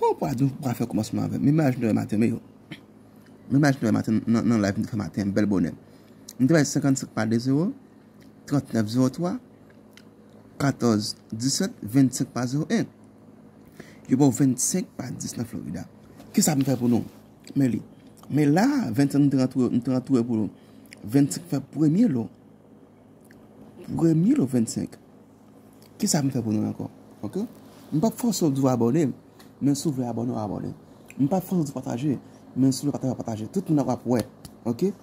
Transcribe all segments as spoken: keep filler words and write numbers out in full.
Ou pa di ou pa fè kòmansman avè m. Men bagay m te fè maten, men yo. Men bagay m te fè maten nan, nan live m te fè maten, bèl bonè. M te bay senkannsenk pa de zewo, trannèf zewo twa, katòz disèt, vennsenk pa zewo en. Yo ba w vennsenk pa dis nan Florida. Kisa m fè pou nou? Men li. Men la, vennsenk m te rantre, m te rantre pou vennsenk fè premye lo. Premye lo vennsenk. Kisa m fè pou nou ankò? Oke? M p ap fòse w di w abòne, men si w vle abòne, w abòne. M p ap fòse w di pataje, men si w vle pataje, w pataje. Tout moun ap wè. Oke?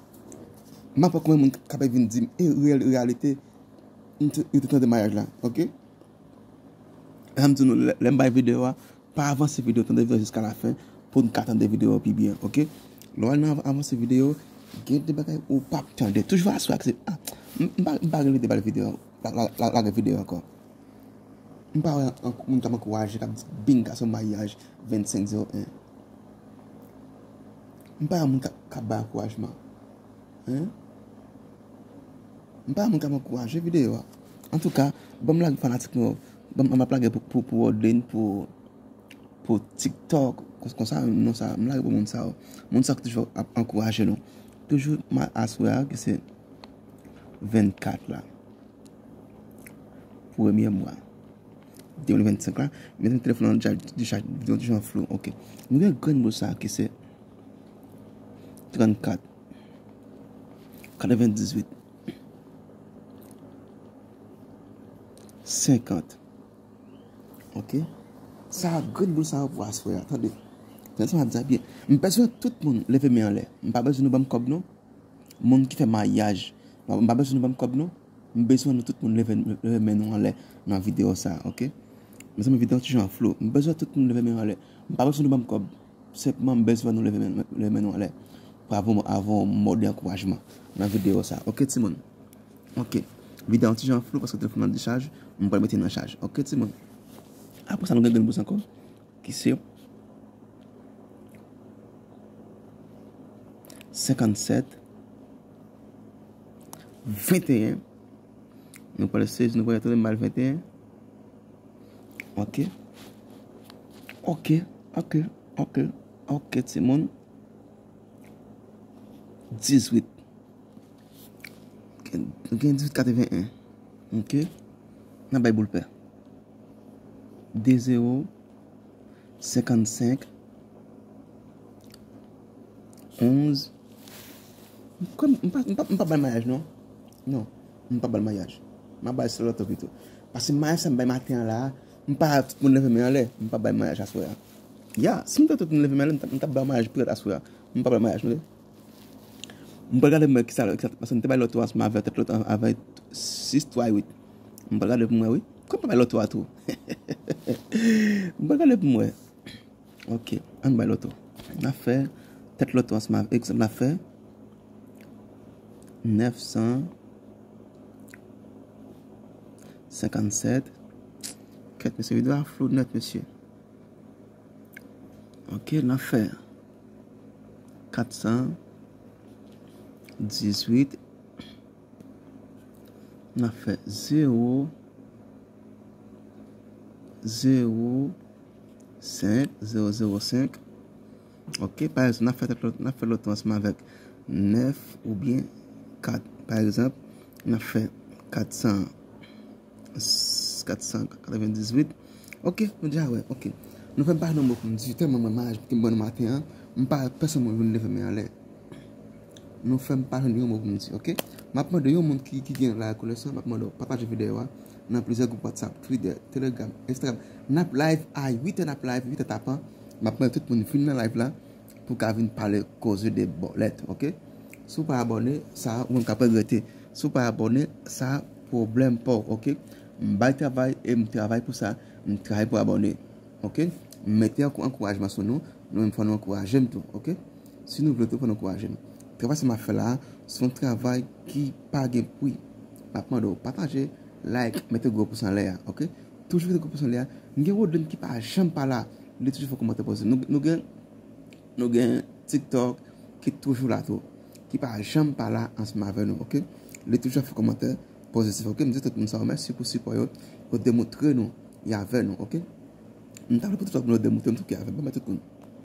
M ap wè konbyen moun k ap vin di m, e reyèl, reyalite, m te, yo te tande maryaj la. Oke? Jan m di nou, lè, lè m bay videyo a, pa avanse videyo, tande videyo jiska lafen, pou n ka tande videyo pi byen, oke? Lè w al nan avanse videyo, gen de bagay ou p ap tande. Toujou aswè ak se, ah, m, m pa, m pa gen lide bay videyo, la, la, la, lage videyo ankò. M pa wè an, moun k ap ankouraje, k ap di, "Binga, se yon maryaj vennsenk zewo en." M pa wè moun k ap, k ap bay ankourajman. Hein? M pa moun k ap ankouraje videyo a. Antouka, ban m lage fanatik mwen yo. Ban m, m ap lage pou, pou, pou Odlin, pou, pou TikTok. Kon, konsa, non sa, m lage pou moun sa yo. Moun sa ki toujou ap ankouraje nou. Toujou, ma, aswè a, ki se vennkat la. Premye mwa de mil vennsenk la. Men telefòn nan deja, deja, videyo toujou an flou. Oke. Nou gen grenn boul sa ki se trannkat, katrevendizuit, senkant. Oke. Sa grenn boul sa yo pou aswè a. Tande. Tande sa m ap di a byen. M bezwen tout moun leve men anlè. M pa bezwen nou ban m kòb non. Moun ki fè maryaj. M pa bezwen nou ban m kòb non. M bezwen nou tout moun leve, leve men nou anlè nan videyo sa, oke? Mezanmi, videyo toujou an flou. M bezwen tout moun leve men anlè. M pa bezwen nou ban m kòb. Senpman, m bezwen nou leve men, leve men nou anlè. Pou avè, avè yon mo de ankourajman nan videyo sa, oke, timoun? Oke. Videyo toujou an flou paske telefòn nan dechaj. M pral mete nan chaj, oke, timoun? Apre sa, nou gen grenn boul sa ankò. Ki se senkannsèt, venteyen. Nou pral sezi, nou pral tande mal venteyen. Oke. Oke, oke, oke, oke, timoun. Dizwit. Gen, gen dizuit katreven en. Oke. N ap bay boul pè. De zewo, senkannsenk, onz. M pa, m pa, m pa bay maryaj, non. Non. M pa bay maryaj. M ap bay sèl loto pito. Paske maryaj sa m bay maten an la, m pa tout moun leve men anlè. M pa bay maryaj aswè a. Ya, si m te tout moun leve men anlè, m t ap, m t ap bay maryaj pito aswè a. M pa bay maryaj, non. M pral gade m wè kisa, kisa, paske m te bay loto ansanm avè tèt loto avè sis twa uit. M pral gade pou m wè, wi. Kòm m bay loto a tou. M pral gade pou m wè. Oke, ann bay loto. N ap fè tèt loto ansanm avè, egzanp, n ap fè nèf san senkannsèt. Kèt, mesye, videyo a flou nèt, mesye. Oke, n ap fè kat san dizuit. N ap fè zewo, zewo, senk, zewo zewo senk. Oke, pa egzanp, n ap fè tèt loto, n ap fè loto ansanm avèk nèf oubyen kat. Pa egzanp, n ap fè kat san, kat san katrevendizuit. Oke, nou deja wè, oke. Nou fè m pa jwenn yon mo pou m di, tèlman mwen maryaj ki m ban nou maten an, m pa wè pèsonn moun vin leve men anlè. Nou fè m pa jwenn yon mo pou m di, oke? M ap mande yon moun ki, ki gen la rekonesan, m ap mande w pataje videyo a nan plizyè gwoup WhatsApp, Twitter, Telegram, Instagram. N ap live a uit è, n ap live uit è tapan. M ap mande tout moun vin nan live la pou ka vin pale koze de bòlèt, oke? Si w pa abòne, sa ou menm k ap regrete. Si w pa abòne, sa pwoblèm pa w, oke? M bay travay e m travay pou sa. M travay pou abòne, oke? M mete ankou-, ankourajman sou nou. Nou menm fò nou ankouraje m tou, oke? Si nou vle tou, fò nou ankouraje m. Travay sa m ap fè la a, se yon travay ki pa gen pri. M ap mande w pataje, like, mete gwo pous anlè a, oke? Toujou mete gwo pous anlè a. M gen Rodlin ki pa janm pa la. Li toujou fè kòmantè pozitif. Nou, nou gen, nou gen TikTok ki toujou la tou. Ki pa janm pa la ansanm avè nou, oke? Li toujou ap fè kòmantè pozitif, oke? M di tout moun sa yo mèsi pou sipò yo. Yo demontre nou y avè nou, oke? M ta vle pote tout moun lòt de moute m touke avè m, ban mwen tout moun.